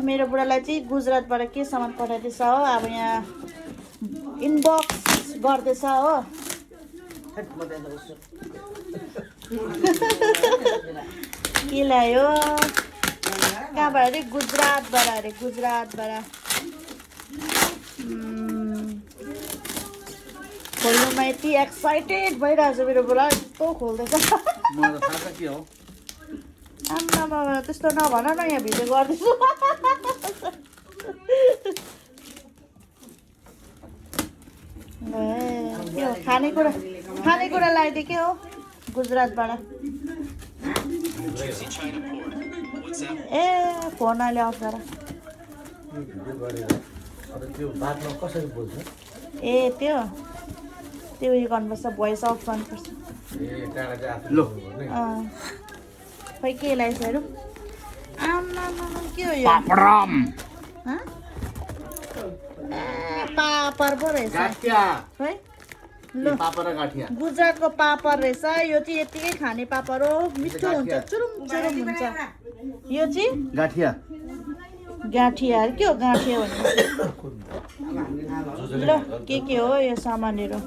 मेरो बुढालाई चाहिँ गुजरातबाट के सामान पठाइदिएछ हो अब यहाँ इनबक्स गर्दैछ हो के ल्यायो कहाँबाट अरे गुजरातबाट अरे गुजरातबाट खोल्नुमा यति एक्साइटेड भइरहेको छ मेरो बुढा यस्तो खोल्दैछ आम्मामा त्यस्तो नभन न यहाँ भिडियो गर्दैछु के हो खानेकुरा लगाइदियो के हो गुजरातबाट ए फोन अहिले अफ गर ए त्यो उयो गर्नुपर्छ भोइस अफ गर्नुपर्छ खै के लगाइस् हेरौँ आम्मामा के हो यो पापर पो रहेछ है ल गुजरातको पापर रहेछ यो चाहिँ यतिकै खाने पापर हो मिठो हुन्छ चुरुम चुरुम हुन्छ यो चाहिँ गाठिया अरे के हो गाठिया भन्नु ल के हो यो सामानहरू